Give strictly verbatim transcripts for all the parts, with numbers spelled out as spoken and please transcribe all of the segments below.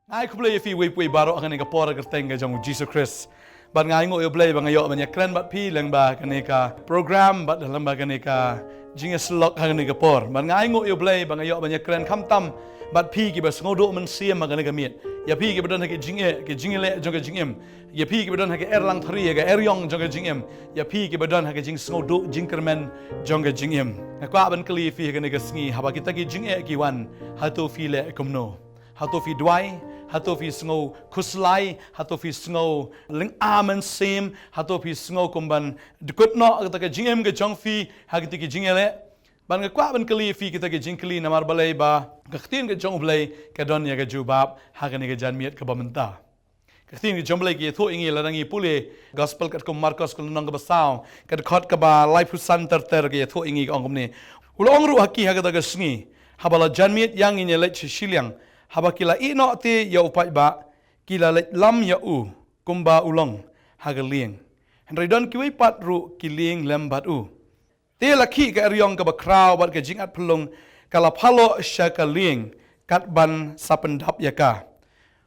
Nga ai khublei ïa phi uwei pa uwei baroh ha kane ka por kyrteng ka jong u Jisu Khrist. Bad nga ainguh ïa u Blei ba nga ïoh ban ïakren bad phi lyngba kane ka program bad lyngba kane ka jingïasyllok ha kane ka por. Bad nga ainguh ïa u Blei ba nga ïoh ban ïakren khamtam bad phi kiba sngewduh mynsiem ha kane ka miet. Ïa phi kiba don ha ki jingeh, ki jingïaleh jong ka jingim. Ïa phi kiba don ha ka Erlang Thari, ha ka eriong jong ka jingim. Ïa phi kiba don ha ka jingsngewduh jingkyrmen jong ka jingim. Nga kwah ban kylli ïa phi ha kane ka sngi, haba kita ki jingeh ki wan, hato phi leh kumno? Hato phi duwai? Hato phi sngew khuslai? Hato phi sngew lynga mynsiem? Hato phi sngew kum ban dkut noh kata ka jingim ka jong phi ha kita ki jingïaleh? Bad nga kwah ban kylli ïa phi kita ki jingkylli namar balei ba ka ktien ka jong u Blei ka don ïa ka jubab ha kane ka janmiet kaba mynta. Ka ktien ka jong u Blei ka ïathuh ïa ngi lada ngi pule Gospel katkum Markos ka lynnong kaba saw, ka dkhot kaba laiphew san ter ter ka ïathuh ïa ngi ka ong kumne. U la ong ruh ha ki ha kata ka sngi, haba la janmiet ïa ngin ïaleit sha shiliang, haba ki la ïeh noh te ïa u paidbah, ki la leit lam ïa u kumba u long ha ka lieng. Hynrei don kiwei pat ruh ki lieng lem bad u. Te la khih ka eriong kaba khraw bad ka jingat phyllung ka la phaloh sha ka lieng kat ban sa pyndap ïa ka.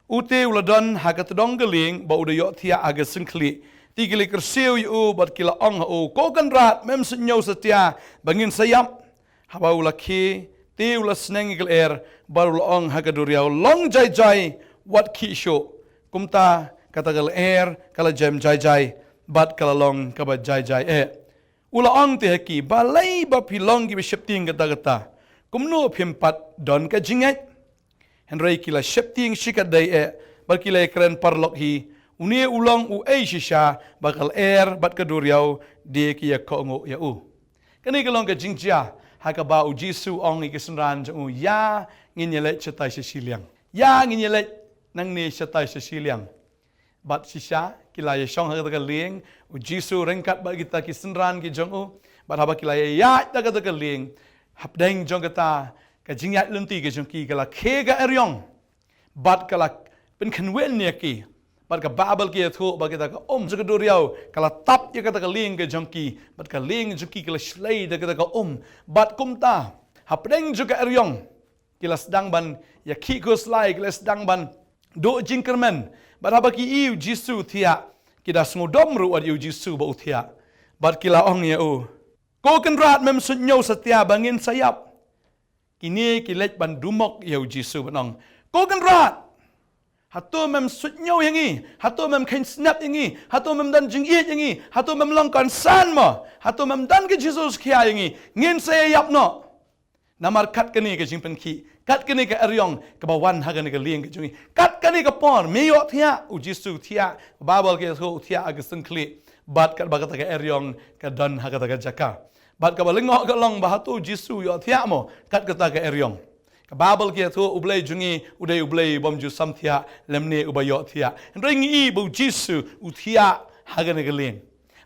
U te u la don ha ka tdong ka lieng ba u da ïohthiah ha ka syngkhlieh. Te ki la kyrsiew ïa u bad ki la ong ha u, ko Kynrad, mem suidñiew satia ba ngin sa ïap? Haba u la khie te u la sneng ïa ka lyer bad u la ong ha ka duriaw, long jai jai, wat khih shuh. Kumta kata ka lyer ka la jem jai jai bad ka la long kaba jai jai eh. U la ong te ha ki, balei ba phi long kiba sheptieng katta katta? Kumno phim pat don ka jingngeit? Hynrei ki la sheptieng shikatdei eh bad ki la ïakren paralok hi, une u long uei shisha ba ka lyer bad ka duriaw de ki ïa kohnguh ïa u. Kane ka long ka jingjia ha kaba u Jisu u ong ïa ki synran jong u, ïa ngin ïaleit shatai sha shiliang. Ïa ngin ïaleit nangne shatai sha shiliang. Bad shisha ki la ïashong ha kata ka lieng, u Jisu ryngkat bad kita ki synran ki jong u. Bad haba ki la ïaid ha kata ka lieng, hapdeng jong kata ka jingïaid lynti ka jong ki ka la khie ka eriong. Bad ka la pynkhynwin ïa ki. Bad ka Baibl ka ïathuh ba kita ka um jong ka duriaw ka la tap ïa kata ka lieng ka jong ki. Bad ka lieng jong ki ka la shlei da kata ka um. Bad kumta hapdeng jong ka eriong ki la sdang ban ïakhih khuslai, ki la sdang ban duh jingkyrmen. Bad haba ki ïohi u Jisu u thiah, ki da sngewdom ruh wat ïa u Jisu ba u thiah. Bad ki la ong ïa u, ko Kynrad, mem suidñiew satia ba ngin sa ïap? Kine ki leit ban dumok ïa u Jisu ban ong, ko Kynrad, hato mem suidñiew ïa ngi? Hato mem kheiñ snep ïa ngi? Hato mem don jingïeit ïa ngi? Hato mem long concern mo? Hato mem don ka jingsngewsih ïa ngi? Ngin sa ïap noh. Namar kat kane ka jingpynkhih, kat kane ka eriong kaba wan ha kane ka lieng ka jong ngi, kat kane ka por me ïohthiah, u Jisu u thiah, Baibl ka ïathuh u thiah ha ka syngkhlieh. Bad katba kata ka eriong ka don ha kata ka jaka. Bad kaba lyngngoh ka long ba hato u Jisu u ïohthiah mo kat kata ka eriong? Ka Baibl ka ïathuh u Blei jong ngi u dei u Blei bym ju samthiah lymne uba ïohthiah. Hynrei ngi i ba u Jisu u thiah ha kane ka lieng.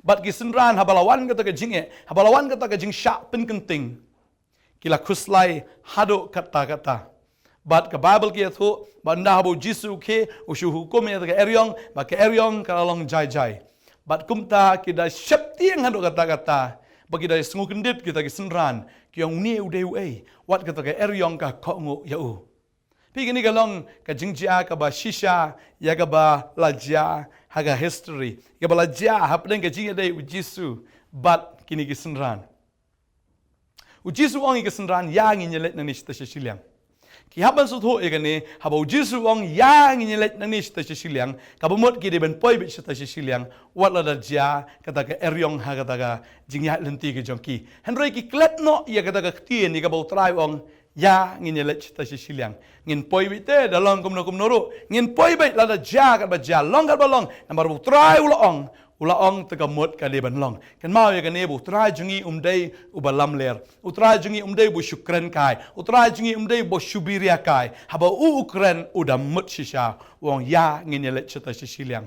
Bad ki synran haba la wan kata ka jingeh, haba la wan kata ka jingshah pynkynting, ki la khuslai haduh katta katta. Bad ka Baibl ka ïathuh ba ynda haba u Jisu u khie, u shu hukum ïa kata ka eriong, ba ka eriong ka la long jai jai. Bad kumta ki da sheptieng haduh katta katta, ba ki da sngewkyndit kita ki synran, ki ong, une u dei uei, wat kata ka eriong ka kohnguh ïa u. Phi, kane ka long ka jingjia kaba shisha ïa kaba la jia ha ka history, kaba la jia hapdeng ka jingïadei u Jisu bad kine ki synran. U Jisu u ong ïa ki synran, ïa ngin ïaleit nangne shatai sha shiliang. Ki hap ban sngewthuh ïa kane, haba u Jisu u ong ïa ngin ïaleit nangne shatai sha shiliang, kaba mut ki dei ban poi beit shatai sha shiliang, wat la da jia kata ka eriong ha kata ka jingïaid lynti ka jong ki. Hynrei ki klet noh ïa kata ka ktien ïa kaba u Trai u ong, ïa ngin ïaleit shatai sha shiliang. Ngin poi beit te, da long kumno kumno ruh. Ngin poi beit, lada jia katba jia, long katba long. Namar ba u Trai u la ong, u la ong te ka mut ka dei ban long. Kynmaw ïa kane ba u Trai jong ngi um dei uba lamler. U Trai jong ngi um dei uba shu kren kai. U Trai jong ngi um dei uba shu biria kai. Haba u u kren u da mut shisha. U ong ïa ngin ïaleit shatai sha shiliang.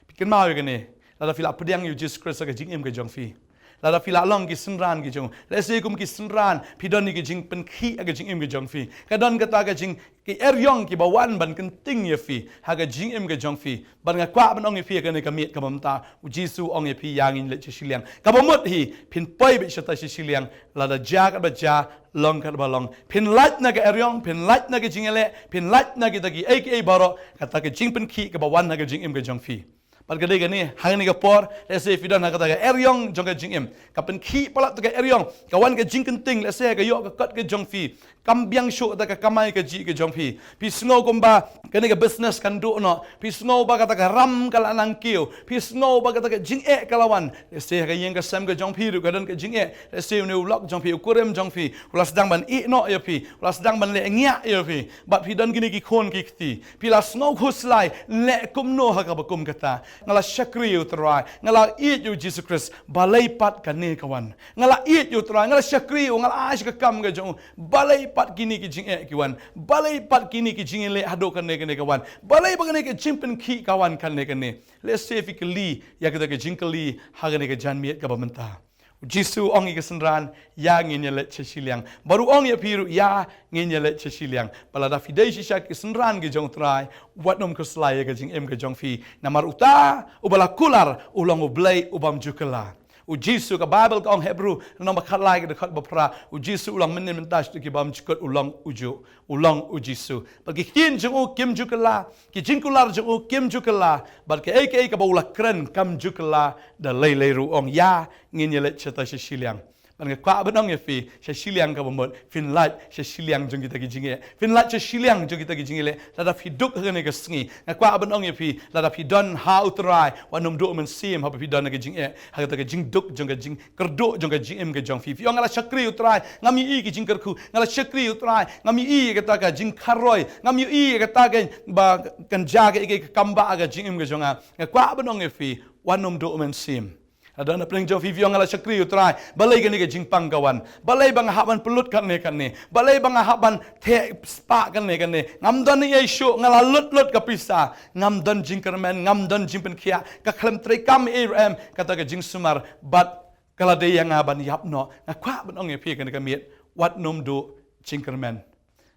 Phi kynmaw ïa kane, lada phi la pdiang ïa u Jisu Khrist ha ka jingim ka jong phi, Lada phi la long ki synran ki jong u, lehse kum ki synran phi don ïa ki jingpynkhih ha ka jingim ka jong phi. Ka don kata ka jing, ki eriong kiba wan ban kynting ïa phi ha ka jingim ka jong phi. Bad nga kwah ban ong ïa phi ha kane ka miet kaba mynta, u Jisu u ong ïa phi, ïa ngin leit sha shiliang. Kaba mut hi, phin poi beit shatai sha shiliang, lada jia katba jia, long katba long. Phin lait na ka eriong, phin lait na ka jingïaleh, phin lait na kita kiei kiei baroh, kata ka jingpynkhih kaba wan ha ka jingim ka jong phi. Bad ka dei kane, ha kane ka por, lehse phi don ha kata ka eriong jong ka jingim, ka pynkhih palat ka eriong, ka wan ka jingkynting, lehse ka ïoh ka kot ka jong phi, kam biang shuh da ka kamai kajih ka jong phi. Phi sngew kumba kane ka business kan duh noh. Phi sngew ba kata ka ram ka la nang kiew. Phi sngew ba kata ka jingeh ka la wan. Lehse ha ka ïing ka sem ka jong phi ruh ka don ka jingeh. Lehse une u lok jong phi, u kurim jong phi, u la sdang ban ïeh noh ïa phi, u la sdang ban leh ngiah ïa phi. Bad phi don kine ki khun ki kti, phi la sngew khuslai, leh kumno ha kaba kum kata. Nga la shakri ïa u Trai, nga la ïeit ïa u Jisu Khrist. Balei pat kane ka wan? Nga la ïeit ïa u Trai, nga la shakri ïa u, nga la ai sha ka kam ka jong u. Balei pat kine ki jingeh ki wan? Balei pat kine ki jingïaleh haduh kane kane ka wan? Balei ba kane ka jingpynkhih ka wan kane kane? Lehse phi kylli ïa kata ka jingkylli ha kane ka janmiet kaba mynta. U Jisu u ong ïa ki synran, ïa ngin ïaleit sha shiliang. Bad u ong ïa phi ruh, ïa ngin ïaleit sha shiliang. Bad lada phi dei shisha ki synran ki jong u Trai, wat nym khuslai ïa ka jingim ka jong phi. Namar uta uba la kular u long U Blei u bym ju kylla. U Jisu, ka Baibl ka ong, Hebru lynnong ba khatlai ka dkhot ba phra, u Jisu u long mynnin mynta shaduh ki bymjukut, u long ujuh, u long u Jisu. Bad ki ktien jong u kim ju kylla, ki jingkular jong u kim ju kylla, bad kaei kaei kaba u la kren kam ju kylla. Da lei lei ruh u ong, ïa ngin ïaleit shatai sha shiliang. Bad nga kwah ban ong ïa phi, sha shiliang kaba mut, phin leit sha shiliang jong kita ki jingeh, phin leit sha shiliang jong kita ki jingeh. Lada phi duk ha kane ka sngi, nga kwah ban ong ïa phi, lada phi don ha u Trai, wat nym duh mynsiem haba phi don ha ka jingeh, ha kata ka jingduk jong ka jingkyrduh jong ka jingim ka jong phi. Phi ong, nga la shakri u Trai, ngam ïohi ki jingkyrkhu. Nga la shakri u Trai, ngam ïohi kata ka jingkharoi, ngam ïohi kata ka ba kan jia kaei kaei kaba ha ka jingim ka jong nga. Nga kwah ban ong ïa phi, wat nym duh mynsiem. Lada na pdeng jong phi phi ong, nga la shakri u Trai, balei kane ka jingpang ka wan? Balei ba nga hap ban pynlut katne katne? Balei ba nga hap ban theh spah katne katne? Ngam don ei ei shuh, nga la lut lut ka pisa. Ngam don jingkyrmen, ngam don jingpynkhiah. Ka khlem treikam ei ruh em, kata ka jingsumar. Bad ka la dei ïa nga ban ïap noh. Nga kwah ban ong ïa phi kane ka miet, wat nym duh jingkyrmen.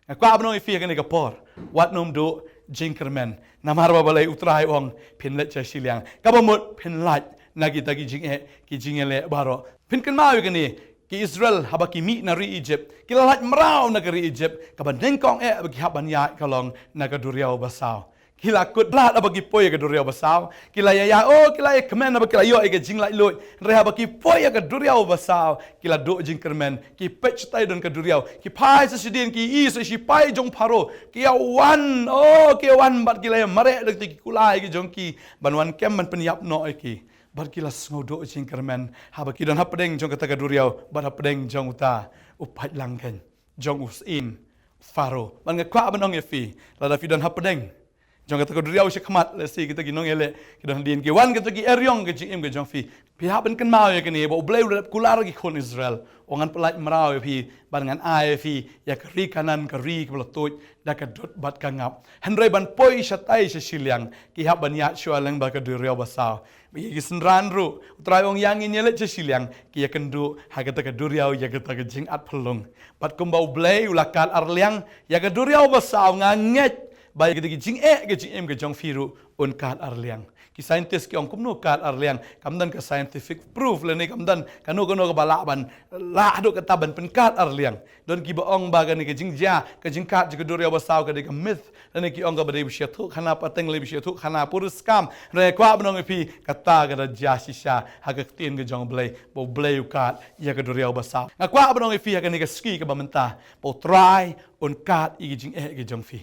Nga kwah ban ong ïa phi kane ka por, wat nym duh jingkyrmen. Namar ba balei? U Trai u ong, phin leit sha shiliang. Kaba mut phin leit na kita ki jingeh, ki jingïaleh baroh. Phin kynmaw ïa kane, ki Israel haba ki mih na ri Egypt, ki la leit mraw na ka ri Egypt, kaba nyngkong eh ba ki hap ban ïaid ka long na ka duriaw basaw. Ki la kut lad haba ki poi ïa ka duriaw basaw. Ki la ïa ïa, oh, ki la ïa kmen haba ki la ïoh ïa ka jinglaitluid. Hynrei haba ki poi ïa ka duriaw basaw, ki la duh jingkyrmen. Ki peit shatai don ka duriaw. Ki phai sa shadien, ki ïohi sa shipai jong Pharaoh. Ki ïa wan, oh, ki ïa wan bad ki la ïa mareh da kita ki kulai ki jong ki ban wan kem ban pynïap noh ïa ki. Bad ki la sngew duh jingkyrmen haba ki don hapdeng jong kata ka duriaw bad hapdeng jong uta u paidlang keiñ jong u syiem Pharaoh. Bad nga kwah ban ong ïa phi, lada phi don hapdeng jong kata ka duriaw shakhmat, lehse kita ki nongïaleh ki don hadien, ki wan kata ki eriong ka jingim ka jong phi. Phi hap ban kynmaw ïa kane, ba U Blei u la dep kular ïa ki khun Israel, u ong, ngan pyllait mraw ïa phi, bad ngan ai ïa phi ïa ka ri Kanaan, ka ri kaba la tuid da ka dud bad ka ngap. Hynrei ban poi shatai sha shiliang, ki hap ban ïaid shuwa lyngba ka duriaw basaw. Ba ïa ki synran ruh, U Trai u ong, ïa ngin ïaleit sha shiliang, ki ïakynduh ha kata ka duriaw ïa kata ka jingatphyllung. Bad kumba U Blei u la kad arliang ïa ka duriaw basaw, nga ngeit ba ïa kita ki jingeh ka jingim ka jong phi ruh un kad arliang. Ki scientist ki ong, kumno kad arliang? Kam don ka scientific proof lane kam don kano kano kaba lah ban, lah haduh katta ban pynkad arliang. Don kiba ong ba kane ka jingjia, ka jingkad jong ka duriaw basaw ka dei ka myth. Lane ki ong kaba dei ba shu ïathuh khana pateng, lane ba shu ïathuh khana puriskam. Hynrei nga kwah ban ong ïa phi, kata ka da jia shisha ha ka ktien ka jong U Blei, ba U Blei u kad ïa ka duriaw basaw. Nga kwah ban ong ïa phi ha kane ka sngi kaba mynta, ba U Trai un kad ïa ki jingeh ki jong phi.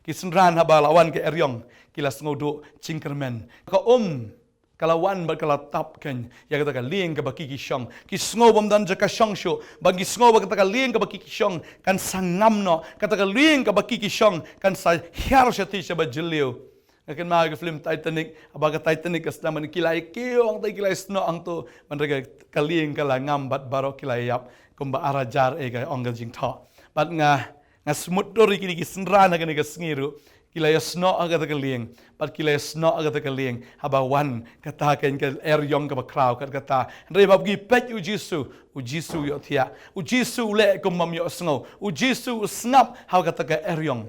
Ki synran haba la wan ka eriong, ki la sngew duh jingkyrmen. Ka um ka la wan bad ka la tap keiñ ïa kata ka lieng kaba ki ki shong. Ki sngew bym don jaka shong shuh, bad ki sngew ba kata ka lieng kaba ki ki shong kan sa ngam noh, kata ka lieng kaba ki ki shong kan sa hiar shathie shaba jylliew. Nga kynmaw ïa ka film Titanic, haba ka Titanic ka sdang ban, ki la ïa kiew hangto, ki la ïa snoh hangto, ban, hynrei ka lieng ka la ngam bad baroh ki la ïap kumba ar hajar, eh, ka ong ka jingthoh. Bad nga nga sngewthuh ïa kine ki synran ha kane ka sngi ruh, Ki la ïasnoh ha kata ka lieng, bad ki la ïasnoh ha kata ka lieng haba wan kata ka, ka eriong kaba khraw kat kata. Hynrei haba ki peit ïa u Jisu, u Jisu u ïohthiah, u Jisu u leh kum bym ïohsngew, u Jisu u sngap ha kata ka eriong.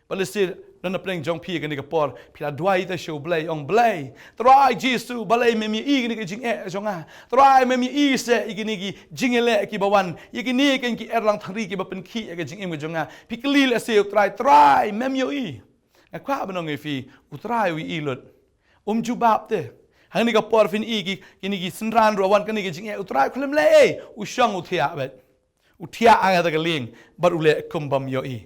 Bad lehse don napdeng jong phi kane ka por, phi la duwai te sha u Blei, ong Blei, Trai Jisu, balei mem ïohi ïa kane ka jingeh jong nga? Trai, mem ïohi seh ïa kine ki jingïaleh kiba wan, ïa kine ki, ki erlang thari kiba pynkhih ïa ka jingim ka jong nga. Phi kylli lehse u Trai, Trai, mem ïohi. Nga kwah ban ong ïa phi, u Trai u ïohi lut. Um jubab te. Hangne ka por phin ïohi ki, kine ki synran ruh wan kane ka jingeh, u Trai u khlem leh ei, u shong u thiah beit. U thiah ha kata ka lieng, bad u leh kum bym ïohi.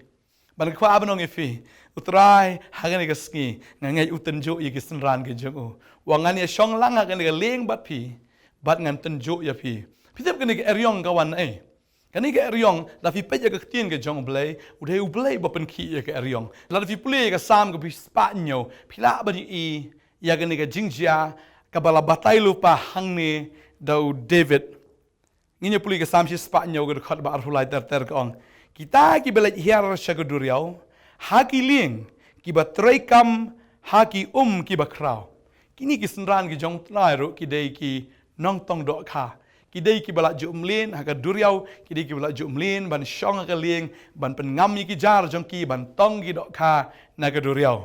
Bad nga kwah ban ong ïa phi, u Trai, ha kane ka sngi, nga ngeit u tynjuh ïa ki synran ki jong u. Wat ngan ïa shong lang ha kane ka lieng bad phi, bad ngan tynjuh ïa phi. Phi tip kane ka eriong ka wan ei? Kane ka eriong, lada phi peit ïa ka ktien ka jong u Blei, u dei u Blei ba pynkhih ïa ka eriong. Lada phi pule ïa ka Salm kaba shispah hynñiew, phi lah ban ïohi ïa kane ka jingjia kaba la batai lypa hangne da u David. Ngin ïa pule ïa ka Salm shispah hynñiew ka dkhot ba arphew lai ter ter ka ong, kita kiba leit hiar sha ka duriaw ha ki lieng, kiba treikam ha ki um kiba khraw. Kine ki synran ki jong u Trai ruh ki dei ki nongtong dohkha. Ki dei kiba la ju mlien ha ka duriaw, ki dei kiba la ju mlien ban shong ha ka lieng, ban pynngam ïa ki jar jong ki, ban tong ki dohkha na ka duriaw.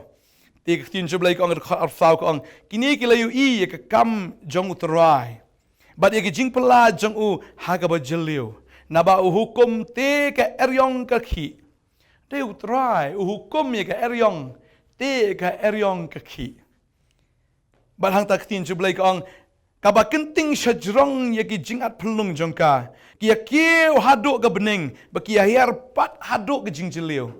Te ka ktien jong u Blei ka ong, ka dkhot arphew saw ka ong, kine ki la ïohi ïa ka kam jong u Trai, bad ïa ka jingpyllait jong u ha kaba jylliew. Naba u hukum te ka eriong ka khih. Te u Trai u hukum ïa ka eriong, te ka eriong ka khih. Bad hangta ka ktien jong u Blei ka ong, kaba kynting shajrong ïa ki jingat pynlong jong ka, ki ïa kiew haduh ka bneng, bad ki ïa hiar pat haduh ka jingjylliew.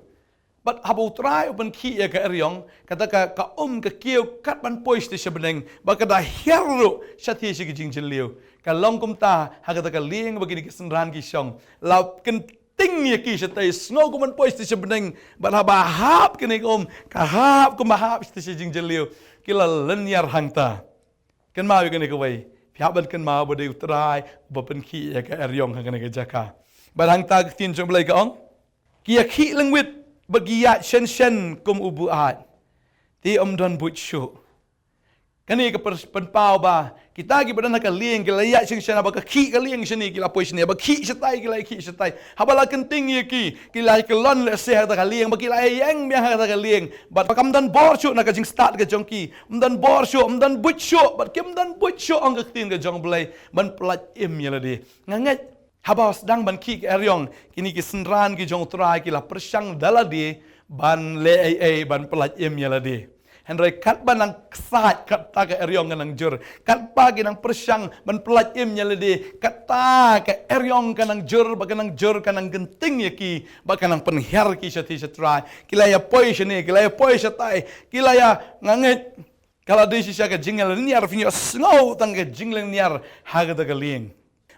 Bad haba u Trai u pynkhih ïa ka eriong, kata ka, ka um ka kiew kat ban poi shathie sha bneng, bad ka da hiar ruh shathie sha ka jingjylliew. Ka long kumta ha kata ka lieng ba kine ki synran ki shong. La kynting ïa ki shatai, sngew kum ban poi shathie sha bneng, bad haba hap kane ka um, ka hap kum ba hap shathie sha jingjylliew. Ki la lynñiar hangta. Kynmaw ïa kane kawei. Phi hap ban kynmaw ba dei u Trai uba pynkhih ïa ka eriong ha kane ka jaka. Bad hangta ka ktien jong u Blei ka ong, ki ïa khih lyngwit bad ki ïaid shen shen kum u buaid. Te ym don buit shuh. Kane ka pyn-, pynpaw ba kita kiba don ha ka lieng ki la ïaid shen shen, haba ka khih ka lieng shane ki la poi shane, haba khih shatai ki la khih shatai. Haba la kynting ïa ki, ki la kyllon lehse ha kata ka lieng, ba ki la ïeng biang ha kata ka lieng. Bad kam don bor shuh na ka jingstad ka jong ki. Ym don bor shuh, ym don buit shuh, bad kim don buit shuh ong ka ktien ka jong u Blei ban pyllait im ïa lade. Nga ngeit haba sdang ban khih ka eriong, kine ki synran ki jong u Trai ki la pyrshang da lade ban leh ei ei ban pyllait im ïa lade. Hynrei katba nang ksaid, kata ka eriong ka nang jur. Katba ki nang pyrshang ban pyllait im ïa lade, kata ka eriong ka nang jur, ba ka nang jur, ka nang kynting ïa ki, ba ka nang pynhiar ki shathie sha Trai. Ki la ïa poi shane, ki la ïa poi shatai, ki la ïa, nga ngeit, ka la dei shisha ka jinglynñiar, phin ïohsngew tang ka jinglynñiar ha kata ka lieng.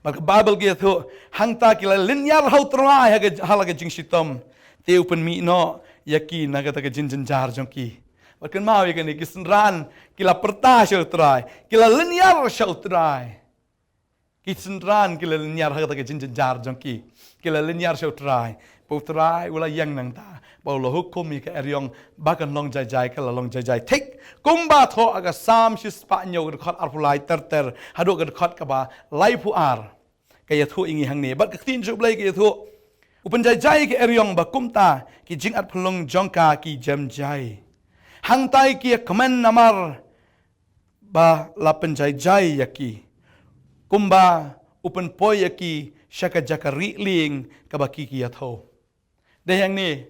Bad ka Baibl ka ïathuh, hangta ki la lynñiar ha u Trai ha ka, ha la ka jingshitom. Te u pynmih noh ïa ki na kata ka jingjynjar jong ki. Bad kynmaw ïa kane, ki synran ki la pyrta sha u Trai, ki la lynñiar sha u Trai. Ki synran ki la lynñiar ha kata ka jingjynjar jong ki. Ki la lynñiar sha u Trai. Ba u Trai u la ïeng nangta, ba u la hukum ïa ka eriong ba kan long jai jai, ka la long jai jai thik. Kumba thoh ha ka Salm shispah hynñiew ka dkhot arphew lai ter ter haduh ka dkhot kaba laiphew ar. Ka ïathuh ïa ngi hangne. Bad ka ktien jong u Blei ka ïathuh, u pynjai jai ka eriong, ba kumta ki jingat pynlong jong ka ki jem jai. Hangtai ki ïa kmen namar ba la pynjai jai ïa ki. Kumba u pynpoi ïa ki sha ka jaka rieh lieng kaba ki ki ïa thew. Dei hangne,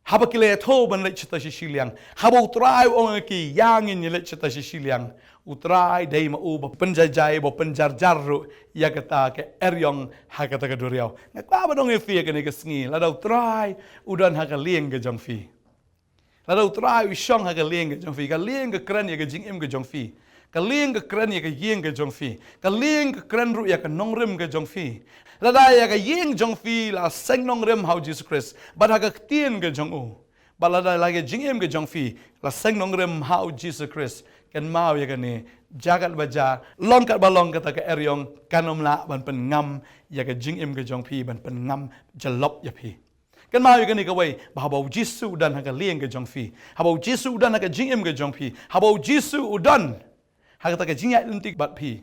haba ki la ïa thew ban leit shata shi shiliang, haba u Trai u ong ïa ki, ïa ngin ïa leit shata shi shiliang, u Trai dei ma u ba pynjai jai, ba pynjar jar ruh ïa kata ka eriong ha kata ka duriaw. Nga kwah ban ong ïa phi ïa kane ka sngi, lada u Trai u don ha ka lieng ka jong phi, lada u Trai u shong ha ka lieng ka jong phi, ka lieng ka kren ïa ka jingim ka jong phi. Ka lieng ka kren ïa ka ïing ka jong phi. Ka lieng ka kren ruh ïa ka nongrim ka jong phi. Lada ïa ka ïing jong phi la seng nongrim ha u Jisu Khrist bad ha ka ktien ka jong u, bad lada la ka jingim ka jong phi la seng nongrim ha u Jisu Khrist, kynmaw ïa kane, jaka ba jaka, long katba long kata ka eriong, kan ym lah ban pynngam ïa ka jingim ka jong phi, ban pynngam jyllop ïa phi. Kynmaw ïa kane kawei, ba haba u Jisu u don ha ka lieng ka jong phi, haba u Jisu u don ha ka jingim ka jong phi, haba u Jisu u don ha kata ka jingïaid lynti bad phi,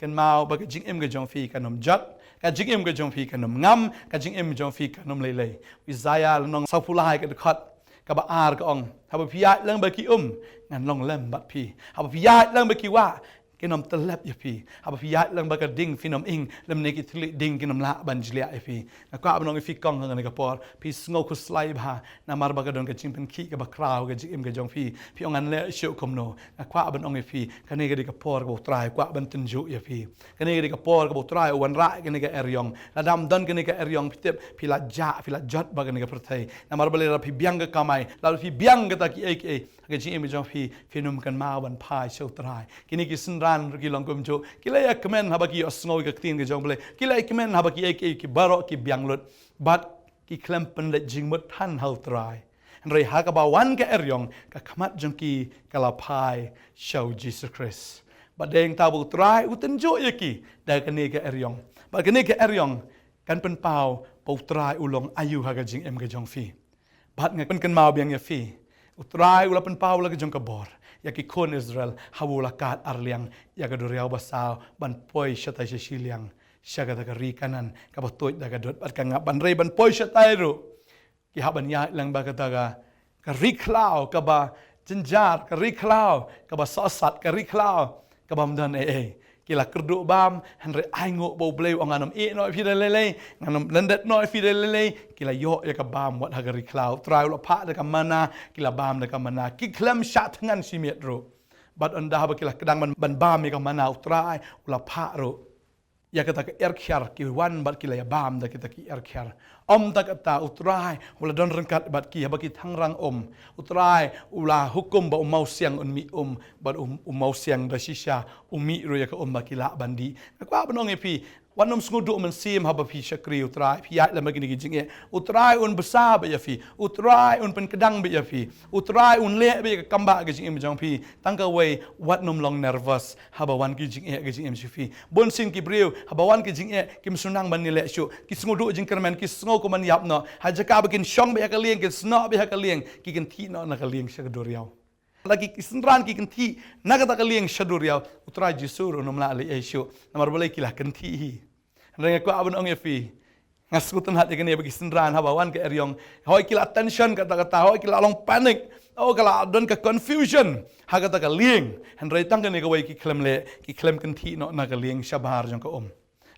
kynmaw ba ka jingim ka jong phi kan ym jot, ka jingim ka jong phi kan ym ngam, ka jingim ka jong phi kan ym lei lei. Isaiah lynnong sawphew lai ka dkhot kaba ar ka ong, haba phi ïaid lang bad ki um, ngan long lem bad phi. Haba phi ïaid lang bad ki wah, kin ym tyllep ïa phi. Haba phi ïaid lang bad ka ding, phin ym ing, lymne ki thylliej ding kin ym lah ban jliah ïa phi. Nga kwah ban ong ïa phi kong ha kane ka por, phi sngew khuslai bha, namar ba ka don ka jingpynkhih kaba khraw ha ka jingim ka jong phi. Phi ong ngan leh shuh kumno. Nga kwah ban ong ïa phi, kane ka dei ka por kaba u Trai u kwah ban tynjuh ïa phi. Kane ka dei ka por kaba u Trai u wanrah ïa kane ka eriong. Lada ym don kane ka eriong, phi tip, phi la jah, phi la jot bad kane ka pyrthei. Namar balei? Lada phi biang ka kamai, lada phi biang kata kiei kiei, ha ka jingim jong phi, phin ym kynmaw ban phai sha u Trai. Kine ki synran ruh ki long kumjuh. Ki la ïa kmen haba ki ïohsngew ïa ka ktien ka jong u Blei. Ki la ïa kmen haba kiei kiei ki baroh ki biang lut. Bad ki khlem pynleit jingmut than ha u Trai. Hynrei ha kaba wan ka eriong, ka khmat jong ki ka la phai sha u Jisu Khrist. Bad dei hangta ba u Trai u tynjuh ïa ki da kane ka eriong. Bad kane ka eriong kan pynpaw ba u Trai u long aïu ha ka jingim ka jong phi. Bad nga pynkynmaw biang ïa phi, u Trai u la pynpaw la ka jong ka bor ïa ki khun Israel haba u la kad arliang ïa ka duriaw basaw ban poi shatai sha shiliang, sha kata ka ri Kanaan kaba tuid da ka dud bad ka ngap. Ban rei ban poi shatai ruh, ki hap ban ïaid lang bad kata ka, ka ri khlaw kaba jynjar, ka ri khlaw kaba sohsat, ka ri khlaw kaba ym don ei ei. Ki la kyrduh bam, hynrei ainguh ba u Blei u ong ngan ym ïeh noh ïa phi da lei lei, ngan ym lyndet noh ïa phi da lei lei. Ki la ïoh ïa ka bam wat ha ka ri khlaw. U Trai u la phah da ka manna, ki la bam da ka manna. Ki khlem shah thngan shi miet ruh. Bad ynda haba ki la kdang ban, ban bam ïa ka manna, u Trai u la phah ruh ïa kata ka erkhiar, ki wan bad ki la ïa bam da kita ki erkhiar. Ym tang kata, u Trai u la don ryngkat bad ki haba ki thangrang um. U Trai u la hukum ba u mawsiang un mih um, bad u, u mawsiang da shisha u mih ruh ïa ka um ba ki lah ban dih. Nga kwah ban ong ïa phi, wat nym sngewduh mynsiem haba phi shakri u Trai, phi ïaid lem bad kine ki jingeh. U Trai un bsa beit ïa phi, u Trai un pynkdang beit ïa phi, u Trai un leh beit ïa ka kam ba ka jingim jong phi. Tang kawei, wat nym long nervous haba wan ki jingeh ha ka jingim jong phi. Bun sien ki briew haba wan ki jingeh kim shu nang ban ïaleh shuh, ki sngewduh jingkyrmen, ki sngew kum ban ïap noh. Ha jaka ba kin shong beit ha ka lieng, kin snoh beit ha ka lieng, ki kynthih noh na ka lieng sha ka duriaw. Lada ki, ki synran ki kynthih na kata ka lieng sha duriaw, u Trai Jisu ruh un ym lah leh ei ei shuh. Namar balei? Ki la kynthih hi. Hynrei nga kwah ban ong ïa phi, nga sngewtynnat ïa kane ba ki synran haba wan ka eriong, hooid ki la tension kata kata, hooid ki la long panic, oh, ka la don ka confusion ha kata ka lieng. Hynrei tang kane kawei ki khlem leh, ki khlem kynthih noh na ka lieng shabar jong ka um.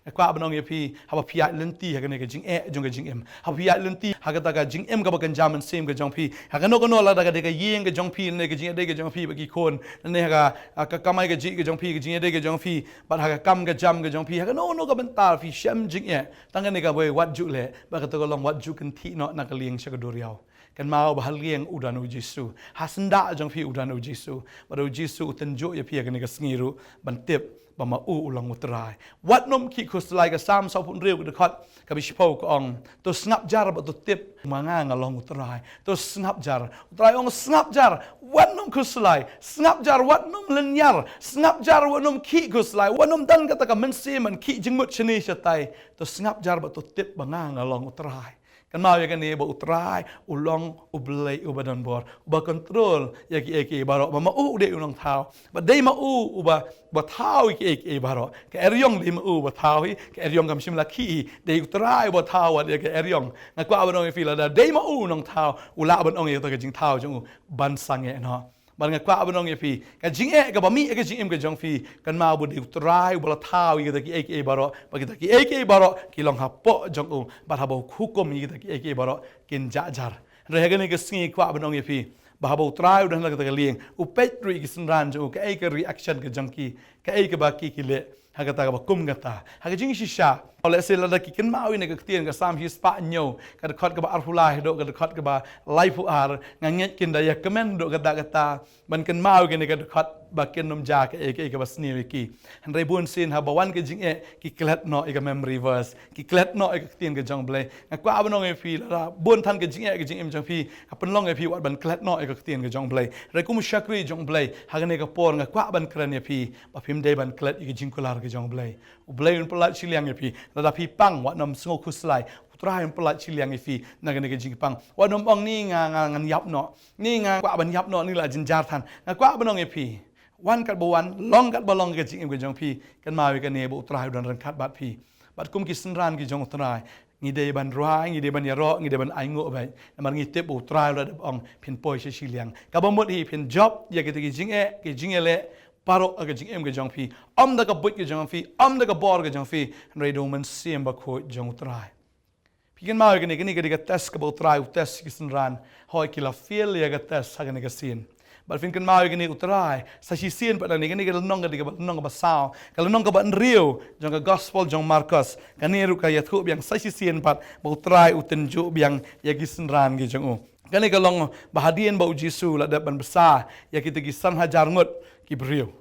Nga kwah ban ong ïa phi, haba phi ïaid lynti ha kane ka jingeh jong ka jingim, haba phi ïaid lynti ha kata ka jingim kaba kynja mynsiem ka jong phi, ha kano kano, lada ka dei ka ïing ka jong phi, ne ka jingïadei ka jong phi bad ki khun, ne ha ka, ha ka kamai kajih ka jong phi, ka jingïadei ka jong phi, bad ha ka kam ka jam ka jong phi, ha kano kano ka bynta phi shem jingeh, tang kane kawei, wat ju leh ba kata ka long, wat ju kynthih noh na ka lieng sha ka duriaw. Kynmaw ba ha lieng u don u Jisu, ha syndah jong phi u don u Jisu. Bad u Jisu u tynjuh ïa phi ha kane ka sngi ruh ban tip ba ma u u long u Trai. Wat nym khih khuslai. Ka Salm sawphew hynriew ka dkhot kaba shiphew ka ong, to sngap jar bad to tip ma nga nga long u Trai. To sngap jar. U Trai u ong sngap jar, wat nym khuslai. Sngap jar, wat nym lynñiar. Sngap jar, wat nym khih khuslai. Wat nym don kata ka mynsiem ban khih jingmut shane shatai. To sngap jar bad to tip ba nga nga long u Trai. Kynmaw ïa kane ba u Trai u long U Blei uba don bor, uba control ïa kiei kiei baroh, ba ma u u dei u nongthaw. Ba dei ma u uba, uba thaw ïa kiei kiei baroh. Ka eriong dei ma u uba thaw hi, ka eriong kam shym la khih hi, dei u Trai uba thaw wat ïa ka eriong. Nga kwah ban ong ïa phi, lada dei ma u u nongthaw, u lah ban ong ïa kata ka jingthaw jong u ban sangeh noh. Bad nga kwah ban ong ïa phi, ka jingeh kaba mih ha ka jingim ka jong phi, kynmaw ba u dei u Trai uba la thaw ïa kita kiei kiei baroh, bad kita kiei kiei baroh ki long hapoh jong u, bad haba u hukum ïa kita kiei kiei baroh kin jah jar. Hynrei ha kane ka sngi kwah ban ong ïa phi ba haba u Trai u don ha kata ka lieng, u peit ruh ïa ki synran jong u, kaei ka reaction ka jong ki, kaei kaba ki, ki leh ha kata kaba kum kata. Ha ka jingshisha, lehse lada ki kynmaw ïa kane ka ktien, ka Salm shispah hynñiew ka dkhot kaba arphew lai haduh ka dkhot kaba laiphew ar, nga ngeit kin da ïa kmen haduh katta katta ban kynmaw ïa kane ka dkhot ba kin nym jia kaei kaei kaba sniew ïa ki. Hynrei bun sien haba wan ka jingeh ki klet noh ïa ka memory verse, ki klet noh ïa ka ktien ka jong U Blei. Nga kwah ban ong ïa phi, lada bun than ka jingeh ha ka jingim jong phi, ka pynlong ïa phi wat ban klet noh ïa ka ktien ka jong U Blei. Hynrei kum u shakri jong U Blei ha kane ka por, nga kwah ban kren ïa phi ba phim dei ban klet ïa ka jingkular ka jong U Blei. U Blei un pyllait shiliang ïa phi. Lada phi pang, wat nym sngew khuslai. Trai un pyllait shiliang ïa phi na kane ka jingpang. Wat nym ong ni nga, nga ngan ïap noh. Ni nga kwah ban ïap noh, ni la jynjar than. Nga kwah ban ong ïa phi, wan kat ba wan, long kat ba long ka jingim ka jong phi, kynmaw ïa kane ba U Trai u don ryngkat bad phi. Bad kum ki synran ki jong U Trai, ngi dei ban rwai, ngi dei ban ïaroh, ngi dei ban ainguh beit. Namar ngi tip ba U Trai u la dep ong, phin poi sha shiliang. Kaba mut hi phin jop ïa kita ki jingeh, ki jingïaleh baroh ha ka jingim ka jong phi. Ym da ka buit ka jong phi, ym da ka bor ka jong phi, hynrei da U Mynsiem Bakhuid jong U Trai. Phi kynmaw ïa kane, kane ka dei ka test kaba U Trai u test ïa ki synran. Hooid, ki la fail ïa ka test ha kane ka sien. Bad phin kynmaw ïa kane, U Trai sa shisien pat, kane, kane ka lynnong ka dei kaba lynnong kaba saw, ka lynnong kaba hynriew jong ka Gospel jong Markos. Kane ruh ka ïathuh biang sa shisien pat ba U Trai u tynjuh biang ïa ki synran ki jong u. Kane ka long ba hadien ba U Jisu u la dep ban bsa ïa kita ki san hajar ngut ki briew.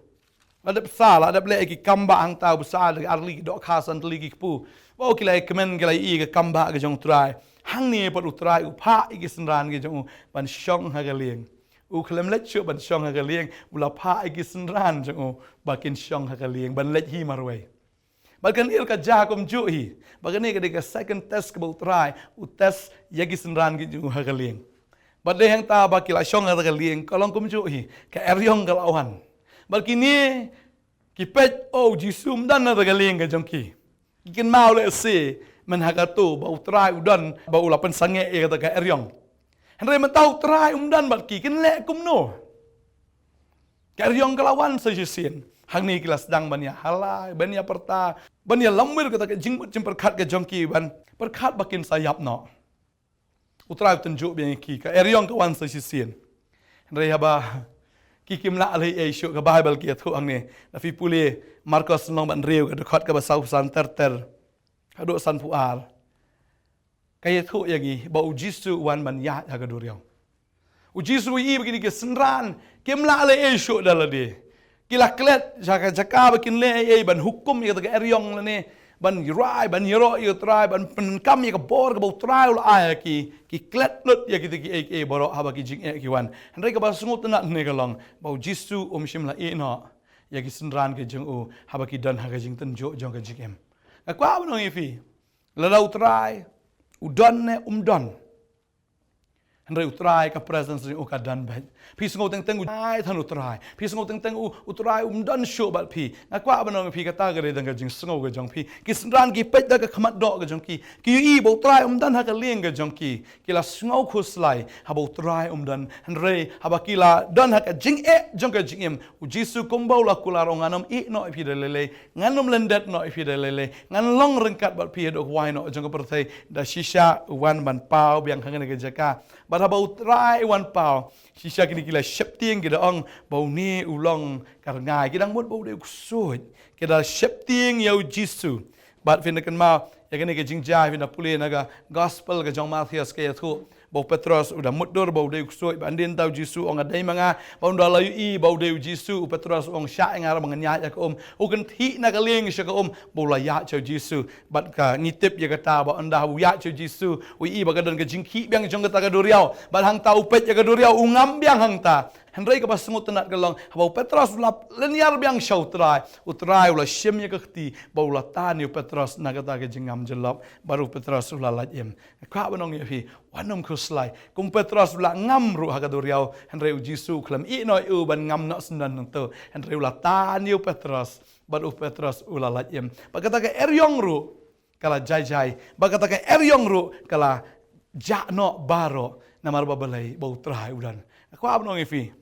La dep bsa, la dep leh ïa ki kambah hangta, u bsa da ki artylli ki dohkha, san tylli ki kpu. Ba ki la ïakmen, ki la ïohi ïa ka kambah ka jong U Trai. Hangne pat U Trai u phah ïa ki synran ki jong u ban shong ha ka lieng. U khlem leit shuh ban shong ha ka lieng, u la phah ïa ki synran jong u ba kin shong ha ka lieng, ban leit hi marwei. Bad kane ka jia kumjuh hi. Bad kane ka dei ka second test kaba U Trai u test ïa ki synran ki jong u ha ka lieng. Bad dei hangta ba ki la shong ha ka lieng, ka long kumjuh hi, ka eriong ka la wan. Bad kine ki peit, oh, U Jisu um don ha ka lieng ka jong ki. Ki kynmaw lehse mynha kato ba U Trai u don, ba u la pynsangeh ïa kata ka eriong. Hynrei mynta U Trai um don bad ki, kin leh kumno? Ka eriong ka la wan sa shisien. Hangne ki la sdang ban ïa halai, ban ïa pyrta, ban ïa lamwir kata ka jingmut jingpyrkhat ka jong ki, ban pyrkhat ba kin sa ïap noh. U Trai u tynjuh biang ïa ki, ka eriong ka wan sa shisien. Hynrei haba ki kim lah leh ei ei shuh, ka Baibl ka ïathuh hangne. Lada phi pule Markos lynnong ba hynriew, ka dkhot kaba sawphew san ter ter haduh sanphew ar, ka ïathuh ïa ngi ba U Jisu u wan ban ïaid ha ka duriaw. U Jisu u ïohi ba kine ki synran kim lah leh ei ei shuh da lade. Ki la klet sha ka jaka ba kin leh ei ei, ban hukum ïa kata ka eriong lane ban rwai, ban ïaroh ïa U Trai, ban pyndonkam ïa ka bor kaba U Trai u la ai ha ki. Ki klet lut ïa kita kiei kiei baroh haba ki jingeh ki wan. Hynrei kaba sngewtynnat hangne ka long ba U Jisu um shym la ïeh noh ïa ki synran ki jong u haba ki don ha ka jingtynjuh jong ka jingim. Nga kwah ban ong ïa phi, lada U Trai u don ne um don, hynrei U Trai ka presence jong u ka don beit. Phi sngew teng teng u ai than U Trai. Phi sngew teng teng u, U Trai um don shuh bad phi. Nga kwah ban ong ïa phi, kata ka dei tang ka jingsngew ka jong phi. Ki synran ki peit da ka khmat doh ka jong ki. Ki ïohi ba U Trai um don ha ka lieng ka jong ki. Ki la sngew khuslai haba U Trai um don. Hynrei haba ki la don ha ka jingeh jong ka jingim, U Jisu kumba u la kular, u ong, ngan ym ïeh noh ïa phi da lei lei. Ngan ym lyndet noh ïa phi da lei lei. Ngan long ryngkat bad phi haduh ka wai noh jong ka pyrthei. Da shisha u wan ban paw biang ha kane ka jaka. Bad haba U Trai u wan paw, shisha kine ki la sheptieng, ki da ong ba une u long ka rngai. Ki dang mut ba u dei u ksuid. Ki da sheptieng ïa U Jisu. Bad phin da kynmaw ïa kane ka jingjia, phin da pule na ka Gospel ka jong Mathaios, ka ïathuh ba u Petros u da mutdur ba u dei u ksuid. Bad hadien ta U Jisu u ong, dei ma nga. Bad ynda u la ïohi ba u dei U Jisu, u Petros u ong, shah ïa nga ruh ba ngan ïaid ïa ka um. U kynthih na ka lieng sha ka um ba u la ïaid sha U Jisu. Bad ka ngi tip ïa kata, ba ynda u ïaid sha U Jisu, u ïohi ba ka don ka jingkhih biang jong kata ka duriaw. Bad hangta u peit ïa ka duriaw, u ngam biang hangta. Hynrei kaba sngewtynnat ka long, haba u Petros u la lynñiar biang sha U Trai, U Trai u la shim ïa ka kti ba u la tan ïa u Petros na kata ka jingngam jyllop. Bad u Petros u la lait im. Nga kwah ban ong ïa phi, wat nym khuslai. Kum u Petros u la ngam ruh ha ka duriaw, hynrei U Jisu u khlem ïeh noh ïa u ban ngam noh syndon hangto. Hynrei u la tan ïa u Petros, bad u Petros u la lait im. Bad kata ka eriong ruh ka la jai jai. Bad kata ka eriong ruh ka la jah noh baroh. Namar ba balei? Ba U Trai u don. Nga kwah ban ong ïa phi,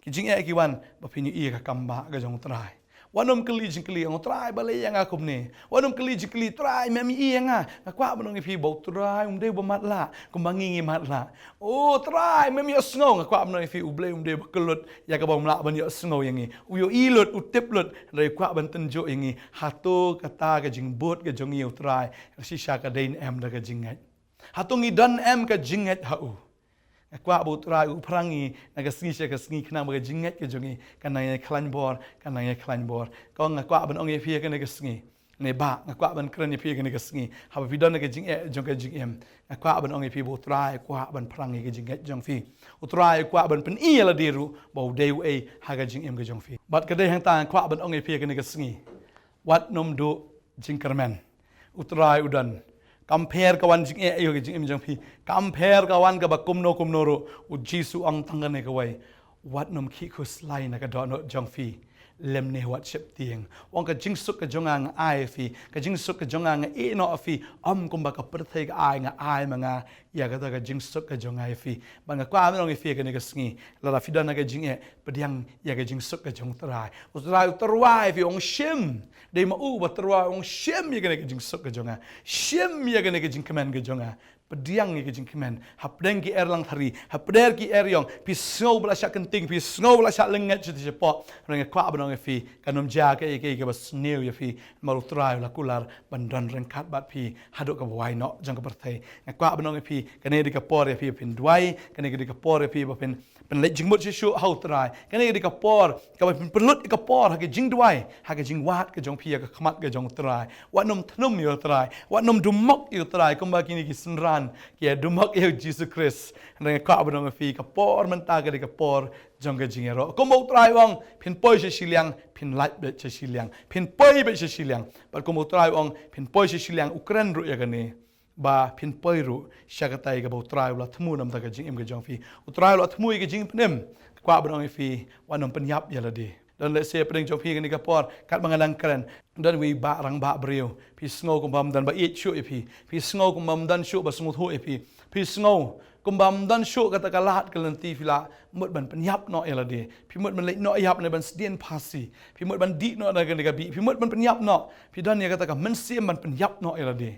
ki jingeh ki wan ba phin ïohi ïa ka kambah ka jong U Trai. Wat nym kylli jingkylli, ong, Trai, balei ïa nga kumne? Wat nym kylli jingkylli, Trai, mem ïohi ïa nga? Nga kwah ban ong ïa phi ba U Trai um dei uba matlah kumba ngi ngi matlah. O Trai, mem ïohsngew? Nga kwah ban ong ïa phi, U Blei um dei uba kyllut ïa kaba ym lah ban ïohsngew ïa ngi. U ïohi lut, u tip lut, hynrei u kwah ban tynjuh ïa ngi. Hato kata ka jingbud ka jong ngi ïa U Trai shisha ka dei ne em da ka jingngeit? Hato ngi don em ka jingngeit ha u? Nga kwah ba U Trai u pyrshang ïa ngi na ka sngi sha ka sngi, khnang ba ka jingngeit ka jong ngi kan nang ïa khlaiñ bor, kan nang ïa khlaiñ bor. Kong, nga kwah ban ong ïa phi ha kane ka sngi, ne bah, nga kwah ban kren ïa phi ha kane ka sngi, haba phi don ha ka jingeh jong ka jingim, nga kwah ban ong ïa phi ba U Trai u kwah ban pyrshang ïa ka jingngeit jong phi. U Trai u kwah ban pyni ïa lade ruh ba u dei uei ha ka jingim ka jong phi. Bad ka dei hangta nga kwah ban ong ïa phi ha kane ka sngi, wat nym duh jingkyrmen. U Trai u don. Kam pher ka wan jingeh ïa ka jingim jong phi. Kam pher ka wan kaba kumno kumno ruh. U Jisu ong tang kane kawei. Wat nym khih khuslai na ka dohnud jong phi. Lymne wat sheptieng. U ong ka jingsuk ka jong nga nga ai ïa phi. Ka jingsuk ka jong nga nga ïeh noh ïa phi. Ym kumba ka pyrthei ka ai, nga ai ma nga ïa kata ka jingsuk ka jong nga ïa phi. Bad nga kwah ban ong ïa phi kane ka sngi, lada phi don ha ka jingeh, pdiang ïa ka jingsuk ka jong U Trai. U Trai u tyrwa ïa phi, u ong shim. Dei ma u ba tyrwa, u ong shim ïa kane ka jingsuk ka jong nga. Shim ïa kane ka jingkmen ka jong nga. Pdiang ïa ka jingkmen. Hapdeng ki erlangthari, hapdeng ki eriong, phi sngew ba la shah kynting, phi sngew ba la shah lyngngoh shatei shapoh. Hynrei nga kwah ban ong ïa phi, kan ym jia kaei kaei kaba sniew ïa phi. Namar U Trai u la kular ban don ryngkat bad phi haduh kaba wai noh jong ka pyrthei. Nga kwah ban ong ïa phi, kane dei ka por ïa phi ba phin duwai, kane dei ka por ïa phi ba phin pynleit jingmut shuh shuh ha U Trai. Kane dei ka por kaba phin pynlut ïa ka por ha ka jingduwai, ha ka jingwad ka jong phi ïa ka khmat ka jong U Trai. Wat nym thnum ïa U Trai, wat nym dumok ïa U Trai kumba kine ki synran ki ïa dumok ïa U Jisu Khrist. Hynrei nga kwah ban ong ïa phi, ka por mynta ka dei ka por jong ka jingïaroh. Kumba U Trai u ong, phin poi sha shiliang, phin lait beit sha shiliang. Phin poi beit sha shiliang. Bad kumba U Trai u ong, phin poi sha shiliang, u kren ruh ïa kane. Ba phin poi ruh sha katei kaba U Trai u la thmu namar ka jingim ka jong phi. U Trai u la thmu ïa ka jingpynim. Kwah ban ong ïa phi, wat nym pynïap ïa lade. Don lehse hapdeng jong phi kane ka por, katba nga dang kren, don uwei u rangbah briew. Phi sngew kumba ym don ba ïeit shuh ïa phi. Phi sngew kumba ym don shuh ba sngewthuh ïa phi. Phi sngew kumba ym don shuh kata ka lad ka lynti, phi la mut ban pynïap noh ïa lade. Phi mut ban leit noh ïap ne ban sdien phasi. Phi mut ban dih noh na kane ka bih. Phi mut ban pynïap noh. Phi don ïa kata ka mynsiem ban pynïap noh ïa lade.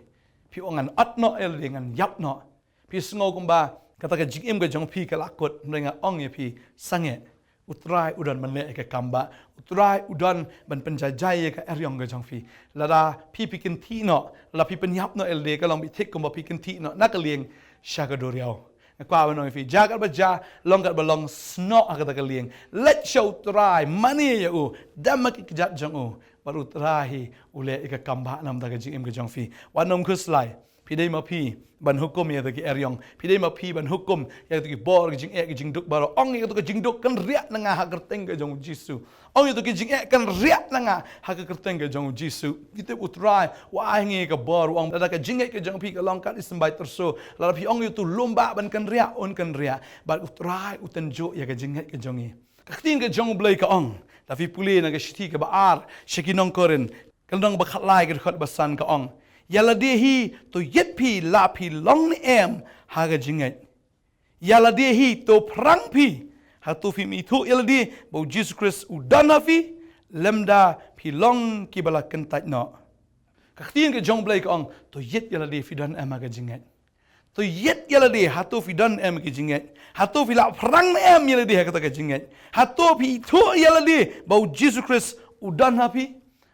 Phi ong ngan ot noh ïa lade, ngan ïap noh. Phi sngew kumba kata ka jingim ka jong phi ka la kut, hynrei nga ong ïa phi, sangeh. U Trai u don ban leh ïa ka kam ba. U Trai u don ban pynjaijai ïa ka eriong ka jong phi. Lada phi phi kynthih noh, lada phi pynïap noh ïa lade, ka long beit thik kumba phi kynthih noh na ka lieng sha ka duriaw. Nga kwah ban ong ïa phi, jia katba jia, long katba long, snoh ha kata ka lieng. Leit sha U Trai, mane ïa u, dem ha ki kjat jong u. Bad U Trai hi u leh ïa ka kam ba namar ka jingim ka jong phi. Wat nym khuslai. Phi dei ma phi ban hukum ïa kito ki eriong. Phi dei ma phi ban hukum ïa kito ki bor, ki jingeh, ki jingduk baroh. Ong ïa kito ki jingduk, kynriah na nga ha ka kyrteng ka jong U Jisu. Ong ïa kito ki jingeh, kynriah na nga ha ka kyrteng ka jong U Jisu. Ngi tip U Trai u ai ha ngi ka bor, u ong lada ka jingngeit ka jong phi ka long kat i symbai tyrso, lada phi ong ïa uto u lum bah ban kynriah, un kynriah. Bad U Trai u tynjuh ïa ka jingngeit ka jong ngi. Ka ktien ka jong U Blei ka ong, lada phi pule na ka shithi kaba ar sha ki nong Korinth, ka lynnong ba khatlai, ka dkhot ba san, ka ong, ïa lade hi to ïit phi la phi long ne em ha ka jingngeit. Ïa lade hi to phrang phi, hato phim ithuh ïa lade ba U Jisu Khrist u don ha phi, lymda phi long kiba la kyntait noh. Ka ktien ka jong U Blei ka ong, to ïit ïa lade phi don em ha ka jingngeit. To ïit ïa lade, hato phi don em ha ka jingngeit. Hato phi la phrang em ïa lade ha kata ka jingngeit. Hato phi ithuh ïa lade ba U Jisu Khrist u don ha phi.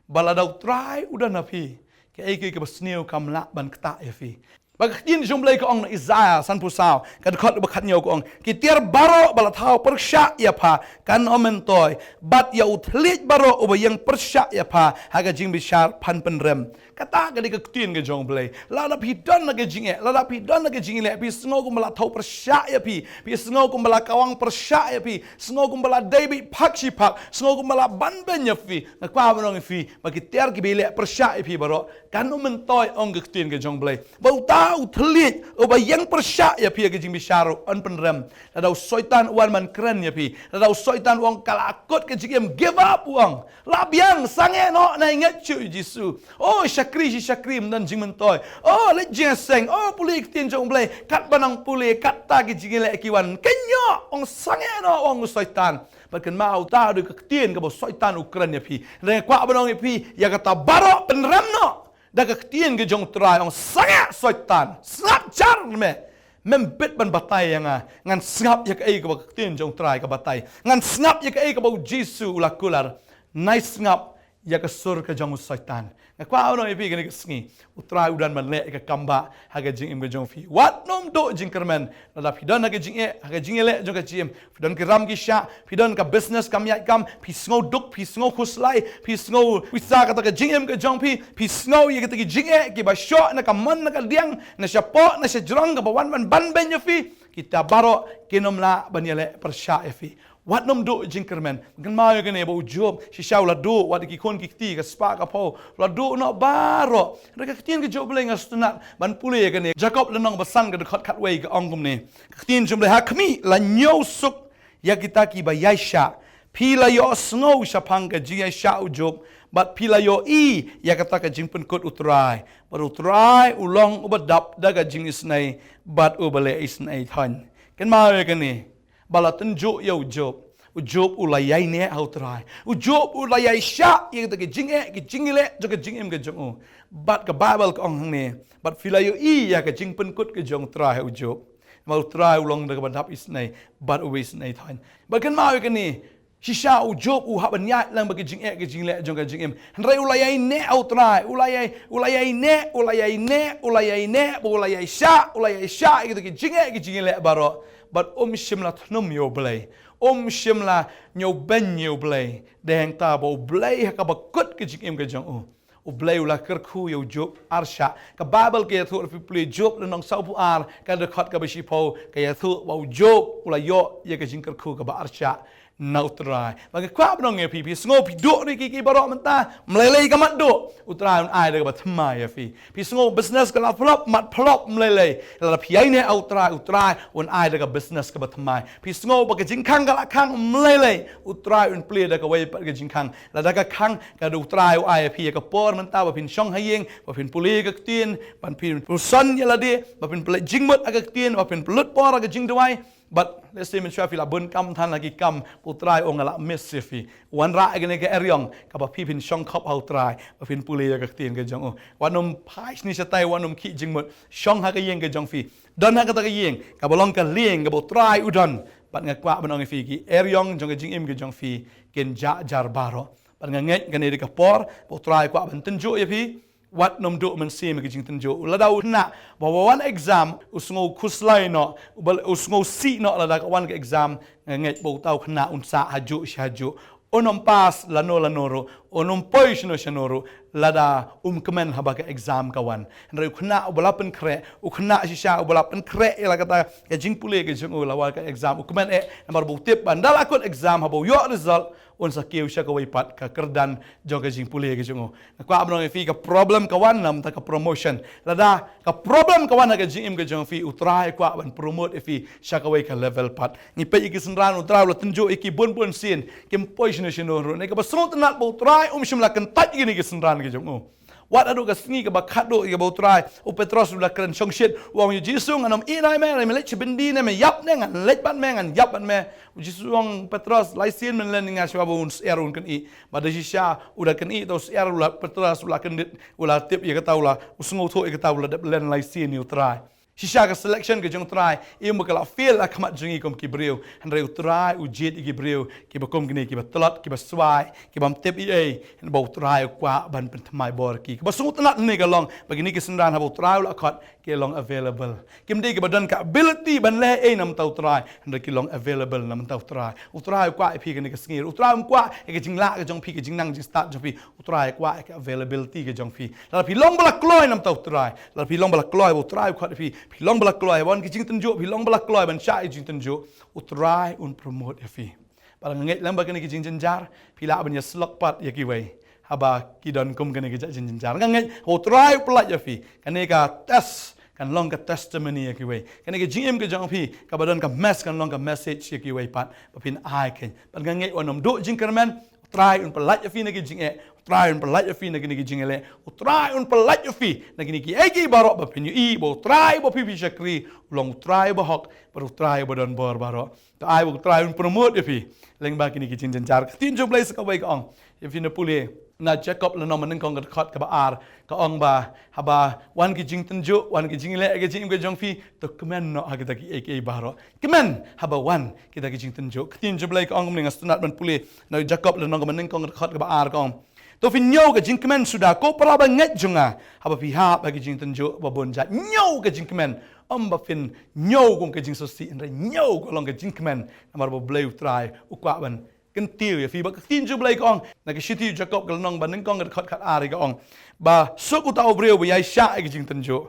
Ba lada U Trai u don ha phi, kaei kaei kaba sniew kam lah ban ktah ïa phi. Ba ka ktien jong U Blei ka ong na Isaïah sanphew saw, ka dkhot ba khathynñiew, ka ong, ki tiar baroh ba la thaw pyrshah ïa pha kan ym myntoi, bad ïa u thylliej baroh uba ïeng pyrshah ïa pha ha ka jingbishar phan pynrem. Kata ka dei ka ktien ka jong U Blei. Lada phi don ha ka jingeh, lada phi don ha ka jingeh, phi sngew kumba la thaw pyrshah ïa phi, phi sngew kumba la kawang pyrshah ïa phi, sngew kumba la dei beit phak shi phak, sngew kumba la ban beiñ ïa phi, nga kwah ban ong ïa phi ba ki tiar kiba ïaleh pyrshah ïa phi baroh kan ym myntoi, ong ka ktien ka jong U Blei. Ba uta u thylliej uba ïeng pyrshah ïa phi ha ka jingbishar un pynrem. Lada u Soitan u wan ban kren ïa phi, lada u Soitan u ong ka la kut ka jingim, give up, u ong, la biang, sangeh noh, nai ngeit shuh ïa U Jisu. Oh, shakri shi shakri ym don jingmyntoi. Oh, leit jingïaseng. Oh, pule ïa ka ktien jong U Blei. Katba nang pule, katta ki jingïaleh ki wan. Kynnoh, ong, sangeh noh, ong u Soitan. Bad kynmaw, uta u dei ka ktien kaba u Soitan u kren ïa phi. Hynrei nga kwah ban ong ïa phi, ïa kata baroh pynrem noh da ka ktien ka jong U Trai, ong, sangeh Soitan, sngap jar me. Mem bit ban batai ïa nga, ngan sngap ïa kaei kaba ka ktien jong U Trai ka batai. Ngan sngap ïa kaei kaba U Jisu u la kular. Nai sngap ïa ka sur ka jong u Soitan. Nga kwah ban ong ïa phi kane ka sngi, U Trai u don ban leh ïa ka kam ba ha ka jingim ka jong phi. Wat nym duh jingkyrmen. Lada phi don ha ka jingeh, ha ka jingïaleh jong ka jingim, phi don ki ram ki shah, phi don ka business kam ïaid kam, phi sngew duk, phi sngew khuslai, phi sngew pisa kata ka jingim ka jong phi, phi sngew ïa kita ki jingeh kiba shoh na ka mon na ka diang, na shapoh na shajrong, kaba wan ban ban beiñ ïa phi, kita baroh kin ym lah ban ïaleh pyrshah ïa phi. Wat nym duh jingkyrmen. Kynmaw ïa kane ba u Job shisha u la duh, wat ki khun ki kti, ka spah ka phew, u la duh noh baroh. Hynrei ka ktien ka jong U Blei nga sngewtynnat ban pule ïa kane. Jakob lynnong ba san ka dkhot khatwei ka ong kumne. Ka ktien jong U Blei: Ha khmih, la ñiew suk ïa kita kiba ïaishah. Phi la ïohsngew shaphang ka jingïaishah u Job, bad phi la ïohi ïa kata ka jingpynkut U Trai, bad U Trai u long uba dap da ka jingisynei bad uba leh isynei thaiñ. Kynmaw ïa kane, ba la tynjuh ïa u Job, u Job u la ïaineh ha U Trai. U Job u la ïaishah ïa kata ka jingeh, ka jingïaleh jong ka jingim ka jong u. Bad ka Baibl ka ong hangne, bad phi la ïohi ïa ka jingpynkut ka jong U Trai ha u Job. Namar U Trai u long da kaba dap isynei bad uba isynei thaiñ. Bad kynmaw ïa kane, shisha u Job u hap ban ïaid lang bad ka jingeh ka jingleh jong ka jingim. Hynrei u la ïaineh ha U Trai, u la ïai, u la ïaineh, u la ïaineh, u la ïaineh, bad u la ïaishah, u la ïaishah ïa kita ki jingeh ki jingleh baroh. Bad um shym la thnum ïa U Blei, um shym la ñiewbeiñ ïa U Blei. Dei hangta ba U Blei ha kaba kut ka jingim ka jong u, U Blei u la kyrkhu ïa u Job arshah. Ka Baibl ka ïathuh, lada phi pule Job lynnong sawphew ar ka dkhot kaba shiphew, ka ïathuh ba u Job u la ïoh ïa ka jingkyrkhu kaba arshah na U Trai. Bad nga kwah ban ong ïa phi, phi sngew phi duh ne kiei kiei baroh mynta, ym lei lei ka mat duh, U Trai un ai da kaba thymmai ïa phi. Phi sngew business ka la phlop, mat phlop, ym lei lei, lada phi ïaineh ha U Trai, U Trai un ai da ka business kaba thymmai. Phi sngew ba ka jingkhang ka la khang, ym lei lei, U Trai un plie da kawei pat ka jingkhang. Lada ka khang, ka da U Trai u ai ïa phi ïa ka por mynta ba phin shong ha ïing, ba phin pule ka ktien, ba phin pynsan ïa lade, ba phin pynleit jingmut ha ka ktien, ba phin pynlut por ha ka jingduwai. Bad lehse mynshuwa phi la bun kam than la ki kam, U Trai u ong nga la miss ïa phi. Wanrah ïa kane ka eriong kaba phi phin shong khop ha U Trai, ba phin pule ïa ka ktien ka jong u. Wat nym phai shane shatai, wat nym khih jingmut. Shong ha ka ïing ka jong phi, don ha kata ka ïing kaba long ka lieng kaba U Trai u don. Bad nga kwah ban ong ïa phi, ki eriong jong ka jingim ka jong phi kin jah jar baroh. Bad nga ngeit kane dei ka por ba U Trai u kwah ban tynjuh ïa phi. Wat nym duh mynsiem ïa ka jingtynjuh. Lada u khynnah ba wan exam u sngew khuslai noh, u ba, u sngew sih noh lada ka wan ka exam, nga ngeit ba uta u khynnah un sah hajuh shi hajuh. Un ym pass lano lano ruh, un ym poi shano shano ruh, lada um kmen haba ka exam ka wan. Hynrei u khynnah uba la pynkhreh, u khynnah shisha uba la pynkhreh ïa la kata ka jingpule ka jong u, la wan ka exam u kmen eh, namar ba u tip ba ynda la kut exam, haba u ïoh result, un sa kiew sha kawei pat ka kyrdan jong ka jingpule ka jong u. Nga kwah ban ong ïa phi, ka problem ka wan na bynta ka promotion. Lada ka problem ka wan ha ka jingim ka jong phi, U Trai u kwah ban promote ïa phi sha kawei ka level pat. Ngi peit ïa ki synran U Trai u la tynjuh ïa ki bun bun sien, kim poi shano shano ruh. Ne kaba sngewtynnat ba U Trai um shym la kyntait ïa kine ki synran ki jong u. Wat haduh ka sngi kaba khatduh ïa kaba U Trai, u Petros u la kren shongshit, u ong ïa u Jisu, ngan ym ïeh noh ïa me, lada me leit sha byndi ne me ïap ne ngan leit bad me, ngan ïap bad me. U Jisu u ong, Petros, lai sien men len ïa nga shuwa ba un syiar un kynïeh. Bad da shisha u da kynïeh uta u syiar, u la, Petros u la kyndit, u la tip ïa kata, u la, u sngewthuh ïa kata, u la dep len lai sien ïa U Trai. Shisha ka selection ka jong U Trai, ym ba ka la fail ha khmat jong ngi kum ki briew. Hynrei U Trai u jied ïa ki briew kiba kum kine, kiba tlot, kiba swai, kiba ym tip ei ei, hynrei ba U Trai u kwah ban pynthymmai bor ïa ki. Kaba sngewtynnat hangne ka long ba kine ki synran haba U Trai u la khot, ki long available. Kim dei kiba don ka ability ban leh ei na bynta U Trai, hynrei ki long available na bynta U Trai. U Trai u kwah ïa phi kane ka sngi. U Trai um kwah ïa ka jinglah ka jong phi, ka jingnang jingstad jong phi. U Trai u kwah ïa ka availability ka jong phi. Lada phi long ba la kloi na bynta U Trai, lada phi long ba la kloi ba U Trai u khot ïa phi, phi long ba la kloi ban wan ki jingtynjuh, phi long ba la kloi ban shah ïa ki jingtynjuh, U Trai un promote ïa phi. Bad nga ngeit lem ba kine ki jingjynjar phi lah ban ïasyllok pat ïa kiwei haba ki don kum kine ki jait jingjynjar. Nga ngeit U Trai u pyllait ïa phi, kane ka test kan long ka testimony ïa kiwei. Kane ka jingim ka jong phi kaba don ka mess kan long ka message ïa kiwei pat ba phin ai khein. Bad nga ngeit wat nym duh jingkyrmen. U Trai un pyllait ïa phi na ki jingeh, U Trai un pyllait ïa phi na kine ki jingeh. U Trai un pyllait ïa phi na kine kiei kiei baroh ba phin ïohi ba U Trai ba phi phi shakri u long U Trai ba hok bad U Trai ba don bor baroh. To ai ba U Trai un promote ïa phi lyngba kine ki jingjynjar. Ka ktien jong U Blei sa kawei ka ong, ïa phi na pule na Jakob lynnong ba nyngkong ka dkhot kaba ar, ka ong ba haba wan ki jingtynjuh, wan ki jingleh ka jingim ka jong phi, to kmen noh ha kita kiei kiei baroh. Kmen haba wan kita ki jingtynjuh. Ka ktien jong U Blei ka ong kumne, nga sngewtynnat ban pule na Jakob lynnong kaba nyngkong ka dkhot kaba ar, ka ong, to phin ñiew ka jingkmen suda, ko para bangeit jong nga, haba phi hap ha ki jingtynjuh ba bun jait. Ñiew ka jingkmen. Ym ba phin ñiew kum ka jingsngewsih, hynrei ñiew ka long ka jingkmen. Namar ba U Blei U Trai u kwah ban kyntiew ïa phi. Bad ka ktien jong U Blei ka ong na ka shithi u Jakob ka lynnong ba nyngkong ka dkhot khat ar, ka ong ba suk uta u briew ba ïaishah ïa ki jingtynjuh.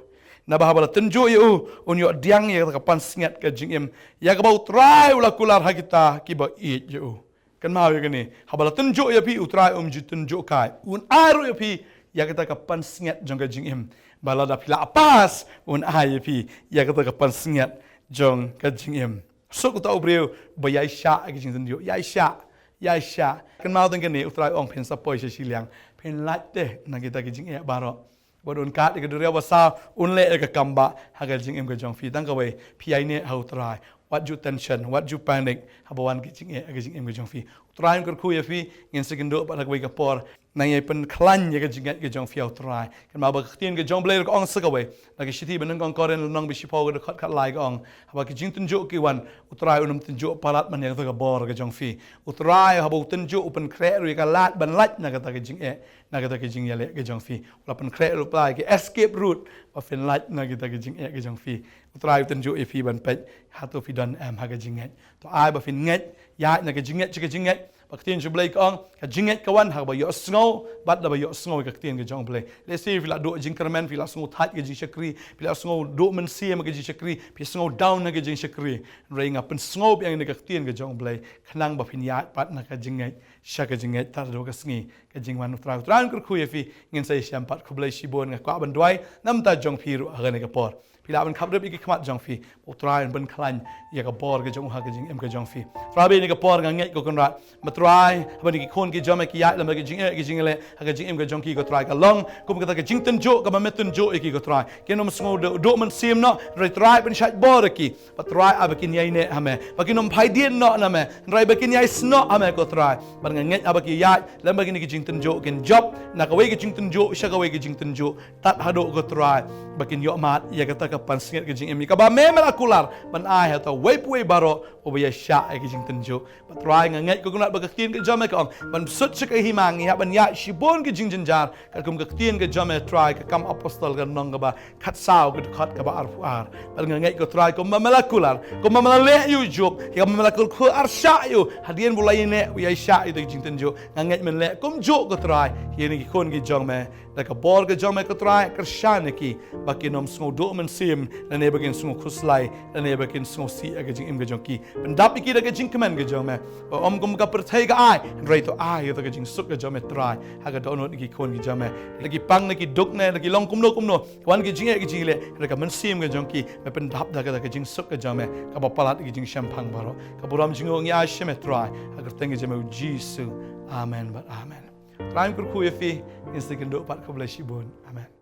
Naba haba la tynjuh ïa u, un ïoh pdiang ïa ka pansngiat ka jingim, ïa kaba U Trai u la kular ha kita kiba ïeit ïa u. Kynmaw ïa kane, haba la tynjuh ïa phi, U Trai um ju tynjuh kai, un ai ruh ïa phi ïa kata ka pansngiat jong ka jingim. Ba lada phi la pass, un ai ïa phi ïa kata ka pansngiat jong ka jingim. Suk uta u briew ba ïai shah ïa ka jingtynjuh, ïai shah, ïai shah. Kynmaw tang kane, U Trai u ong phin sa poi sha shiliang, phin lait te na kita ki jingeh baroh. Bad un kat ïa ka duriaw basaw, un leh ïa ka kam ba ha ka jingim ka jong phi. Tang kawei, phi ïaineh ha U Trai. Wat ju tension, wat ju panic haba wan ka jingeh ha ka jingim ka jong phi. U Trai un kyrkhu ïa phi. Ngin sa ïakynduh pat ha kawei ka por, nang ïai pynkhlaiñ ïa ka jingngeit ka jong phi ha U Trai. Kynmaw ba ka ktien ka jong U Blei ka ong sa kawei, na ka shithi ba nyngkong Korinth lynnong ba shiphew ka dkhot khatlai ka ong, haba ki jingtynjuh ki wan, U Trai un ym tynjuh palat man ïa kata ka bor ka jong phi. U Trai haba u tynjuh u pynkhreh ruh ïa ka lad ban lait na kata ka jingeh, na kata ka jingïaleh ka jong phi. U la pynkhreh ruh pat ïa ka escape route ba phin lait na kata ka jingeh ka jong phi. U Trai u tynjuh ïa phi ban peit hato phi don em ha ka jingngeit. To ai ba phin ngeit, ïaid na ka jingngeit sha ka jingngeit. Ba ka ktien jong U Blei ka ong, ka jingngeit ka wan haba ïohsngew, bad haba ïohsngew ïa ka ktien ka jong U Blei. Lehse phi la duh jingkyrmen, phi la sngew thait ka jingshakri, phi la sngew duh mynsiem ka jingshakri, phi sngew down ha ka jingshakri. Hynrei nga pynsngewbha ïa kane ka ktien ka jong U Blei, khnang ba phin ïaid pat na ka jingngeit sha ka jingngeit, tad haduh ka sngi ka jingwan U Trai. U Trai un kyrkhu ïa phi. Ngin sa ïashem pat. Khublei shibun, nga kwah ban duwai namar jong phi ruh ha kane ka por. Phi lah ban khapdip ïa ki khmat jong phi, U Trai un pynkhlaiñ ïa ka bor ka jong u ha ka jingim ka jong phi. Trai, ha kane ka por nga ngeit, ko Kynrad, ba Trai, haba kine ki khun ki jong me ki ïaid lem bad ka jingeh ka jingïaleh ha ka jingim ka jong ki, ko Trai, ka long kum kata ka jingtynjuh kaba me tynjuh ïa ki, ko Trai. Kin ym sngew duh, duh mynsiem noh, hynrei Trai, pynshait bor ïa ki. Bad Trai, ai ba kin ïaineh ha me, ba kin ym phai dien noh na me, hynrei ba kin ïaisnoh ha me, ko Trai. Bad nga ngeit haba ki ïaid lem bad kine ki jingtynjuh, kin jop na kawei ka jingtynjuh sha kawei ka jingtynjuh, tad haduh, ko Trai, ba kin ïohmad ïa kata ka pansngiat ka jingim, ïa kaba me, me la kular ban ai ha uta uwei pa uwei baroh uba ïaishah ïa ka jingtynjuh. Bad Trai, nga ngeit, ko Kynrad, ba ka ktien ka jong me ka ong, ban bsut sha ka hima ngi hap ban ïaid shibun ki jingjynjar, katkum ka ktien ka jong me, Trai, ka Kam Apostol ka lynnong kaba khatsaw ka dkhot kaba arphew ar. Bad nga ngeit, ko Trai, kumba me la kular, kumba me la leh ïa u Job, ïa kaba me la kyrkhu arshah ïa u hadien ba u la ïaineh, u ïaishah ïa uta ka jingtynjuh, nga ngeit men leh kumjuh, ko Trai, ïa kine ki khun ki jong me. Da ka bor ka jong me, ko Trai, kyrshan ïa ki ba kin ym sngew duh mynsiem, lane ba kin sngew khuslai, lane ba kin sngewsih ïa ka jingim ka jong ki. Pyndap ïa ki da ka jingkmen ka jong me, ba ym kum ka pyrthei ka ai, hynrei to ai ïa ka jingsuk ka jong me, Trai, ha ka dohnud ki khun ki jong me. Da ki pang, da ki duk ne, da ki long kumno kumno, wan ki jingeh ki jingïaleh, da ka mynsiem ka jong ki, me pyndap da ka, da ka jingsuk ka jong me, kaba palat ïa ki jingshemphang baroh. Ka burom jong ngi ïa sha me, Trai, ha ka kyrteng ka jong me, U Jisu. Amen bad amen. Trai un kyrkhu ïa phi. Ngin sa ïakynduh pat. Khublei shibun. Amen.